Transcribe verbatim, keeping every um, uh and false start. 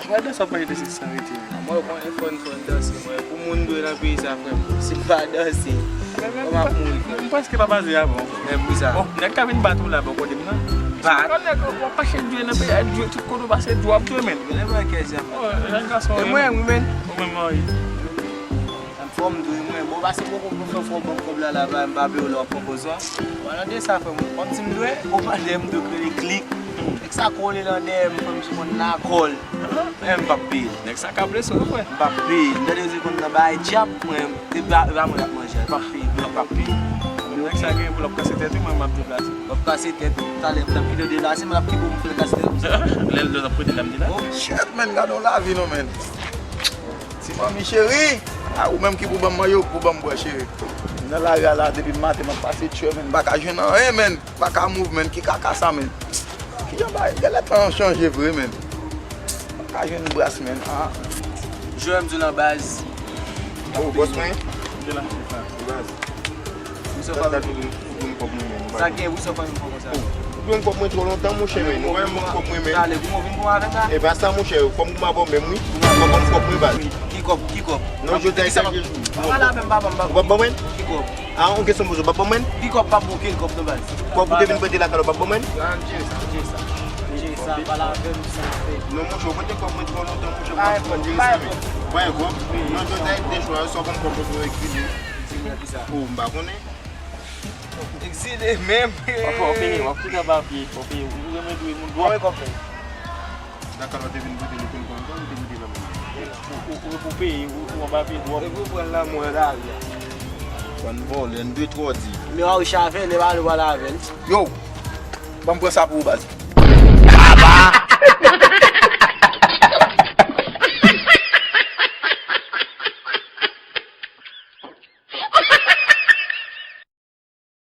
Gade sa w pa rete se san rete. Mwen, mwen, fò n, fò n danse, mwen. Pou moun dwe nan peyi sa, frè m. Si m pa danse, kòman m ap mouri, frè m? M prèske pa baze avè w. Men pou sa. Bon, nèg ka vin bat ou la, bon, kote m nan. Bat? Nèg, w ap mache dwe nan peyi a, dwe tout kote w pase, dwe w ap dwe, men. Gen lè mwen kè zam. Oh, jèn gason. E mwen, wi, men. Ou menm, wi. Fò m dwe, mwen. Bon, pase poko pou fè fò bank kòb la, la, ba, m pa peye w lè w ap pran poz ou a. Mwen, nan de sa, frè m, kòm si m dwe, ou pa dèyè m dwe krele klik. Nèg sa kole nan dèyè m, frè m, sou konn nan kòl. Men m p ap peye. Nèg sa ka blese w, frè. M p ap peye. M tande yo di konn nan bay djab, mwen, e pa, e pa mwen k ap manje, m p ap peye, mwen p ap peye. Nèg sa gen pou l ap kase tèt ou, mwen m ap deplase. W ap kase tèt ou, talè, m t ap kite w deplase, mwen ap kite w pou m fè l kase tèt ou. Lè l lòt ap prete l ap deplase. Oh, shit, man, gade yon lavi non, man. Ti manmi cheri, a ou menm ki pou ban m manje, ou pou ban m bwè cheri. M nan lari a la depi maten, m ap pase tchè, man, m pa ka jwenn anyen, man. Pa ka move, man. Ki kaka sa, man? Kijan bagay? Genlè tan an chanje vre, man. Pa ka jwenn bras, man. Ah. Jwè m di w lan baz. Oh, bòs mwen? De la. Baz. Misye pa vin. Sa gen, wi, sa pa vin fò konsa. Ou pran kòb mwen twò lontan, monchè, men. Ou wè m pran kòb mwen, men. Talè, pou mwen vin pran avèk la. E pa sa, monchè, fò m kouman bò menm, wi. Ou pran kòb, fòk mwen baz. Ki kòb, ki kòb? Non, jodi a, sa ki jou. Papa la menm, papa m, papa m. Ou p ap ban mwen? Ki kòb? Ah, yon kesyon m poze w, p ap ban mwen? Ki kòb, p ap bon, ki kòb nou baz? Kòb ou te vin prete lakay la, w p ap ban mwen? Jere sa. Jere sa, jere sa, pale avè m, silvouplè. Non, monchè, ou prete kòb mwen twò lontan, monchè, mwen pa konn jere sa, men. Pa gen kòb? Non, jodi a, te chwa, sa w konn kòb mwen twò egzile. Egzile pou sa. Oh, m pa konnen. Egzile menm. W ap, w ap peye, w ap tout anba pye, w ap peye, ou renmen dwe moun dwòp. Konbyen kòb fè? Dakar ou te vin pote nou konn konn konn, ou te pote nan men. Ou, ou, ou, ou peye, ou, ou anba pye dwòp. Epi ou pran lanmò nan lari a. Konn vòlè, n de twò di. Men w a ou chave, lè w ale w ale avè l. Yo! Ban m pran sa pou ou, baz.